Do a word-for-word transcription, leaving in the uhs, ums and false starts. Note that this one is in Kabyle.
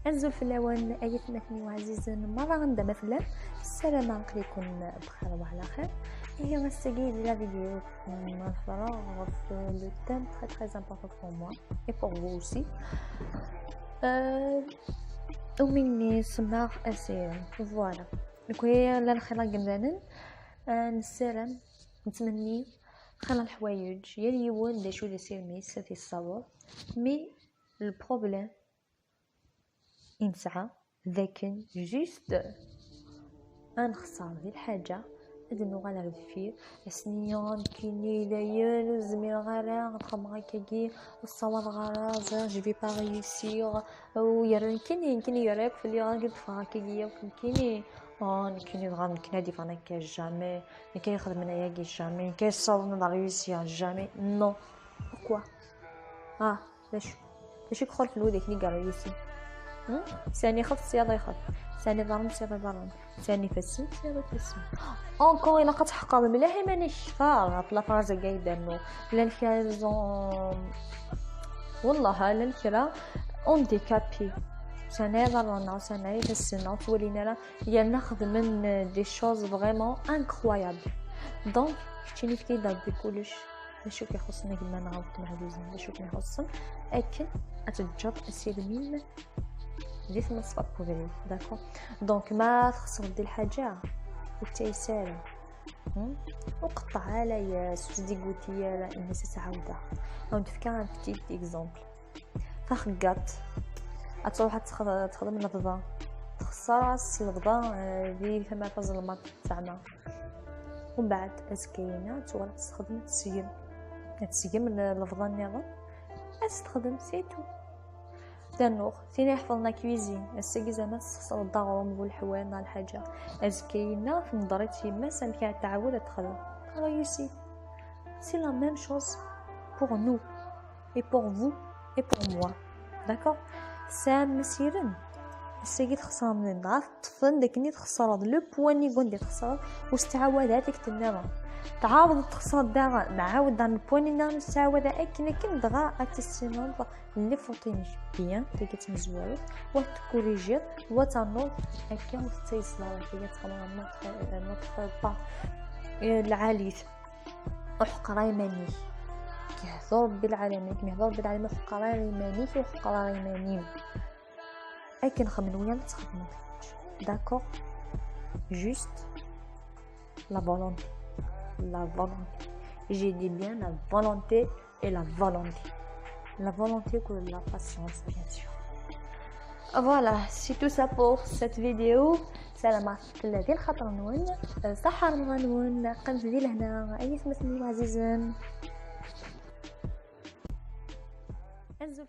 Azul fell-awen ay atmaten-iw ɛzizen merra, anda ma tellam. Ssarameɣ aql-iken bxir wa ɛla xir. Ihi ass-agi di la vidéo ad nehḍer ɣef le thème très très important pour moi et pour vous aussi. Euh, umi nni semmaɣ asirem. Voilà. Nekni la lxir deg yimdanen, euh, nessaram, nettmenni xir n leḥwayeǧ, yal yiwen d acu d asirem-is ad t-yessaweḍ. Mais le problème i nesɛa d akken juste ad nexṣer di lḥaǧa, ad nuɣal ar deffir, ad s-nini nekkini dayen ur zmireɣ ara ad xedmeɣ akkagi, ur ssawaḍeɣ ara, ẓriɣ je vais pas réussir, u yerra nekkini, nekkini yerra akk fell-i, ad ffɣeɣ akkagi akk nekkini. Oh, nekkini dɣa, nekkini ad d-iffɣen akka jamais, nekk ay ixedmen ayagi jamais, nekk ay ssawḍen ad réussir jamais. Non. Pourquoi? Ah, d acu? D acu i yexḍa fell-i wid akken i yerra yis-i? Hmm? Sani ixef, syaḍ ixef. Sani iḍarren, syaḍ iḍarren. Sani ifassen, syaḍ ifassen. Encore, ilaq ad tḥeqqreḍ mliḥ iman-ik kter ɣef la phrase-agi ay d-rennuɣ. Llan kra, ils ont, wallah, llan kra handicapés. Sani iḍarren, neɣ sani ifassen, neɣ ur ttwalin ara. Yerna xedmen, euh, des choses vraiment incroyables. Donc, keččini efk-iyi-d Rebbi kullec. D acu i k-ixuṣṣen a gma neɣ a weltma ɛzizen? D acu i ken-ixuṣṣen akken ad teǧǧeḍ asirem-im di tmeṣfat n ubrid, d'accord? Donc, ma txesreḍ di lḥaǧa, ur ttayes ara. Hmm? Ur qeṭṭeɛ ara yes, ur s-d-iguti ara, ini-as ad s-ɛawdeɣ. Ad wen-d-fkeɣ un petit exemple. Taxeggaṭ, ad truḥ ad texd-, ad texdem lebḍa, texṣer-as lebḍa, eh, di tama tazelmaḍt teɛma. Umbeɛd, azekka-yina, ad tuɣal ad texdem, ad tesgem. Ad tesgem le-, lebḍa nniḍen, ad s-texdem, c'est tout. Ternuɣ, tin iḥefḍen la cuisine, ass-agi zeɛma tessexṣreḍ-d aɣrum bu leḥwal neɣ lḥaǧa. Azekka-yina, tenḍer-itt yemma-s amek ara tɛawed ad texdem. Réussi. C'est la même chose pour nous. Et pour vous, et pour moi. D'accord? Tesɛam asirem. Ass-agi txesrem din, dɣa teṭṭfem d akken i txesreḍ, le point-nni deg wanda i txesreḍ, ur s-ttɛawad ara tikkelt nniḍen. Tɛawdeḍ txesreḍ daɣen, mɛawed daɣen le point-nni nniḍen, ur s-ttɛawad ara akken, akken, dɣa ad tissineḍ les fautes-inek bien, tagi d tamezwarut, wa tekkurijiḍ, wa ternuḍ, akka ur tettayseḍ ara, tagi ad txedmeḍ notre, notre part, euh, lɛalit. Ur ḥeqqer ara iman-ik. Yehdu Rebbi lɛalamin, kem yehdu Rebbi lɛalamin, ur ḥeqqer ara iman-ik, ur ḥeqqer ara iman-im. Akken xedmen wiyaḍ ad txedmeḍ kečč. D'accord? Juste la volonté. La volonté. J'ai dit bien la volonté et la volonté. La volonté que la patience, bien sûr. Voilà, c'est tout ça pour cette vidéo. Ssarameɣ tella di lxaṭer-nwen. Ṣaḥa Remḍan-nwen, qqimet di lehna, ay atmaten-iw ɛzizen. Azul.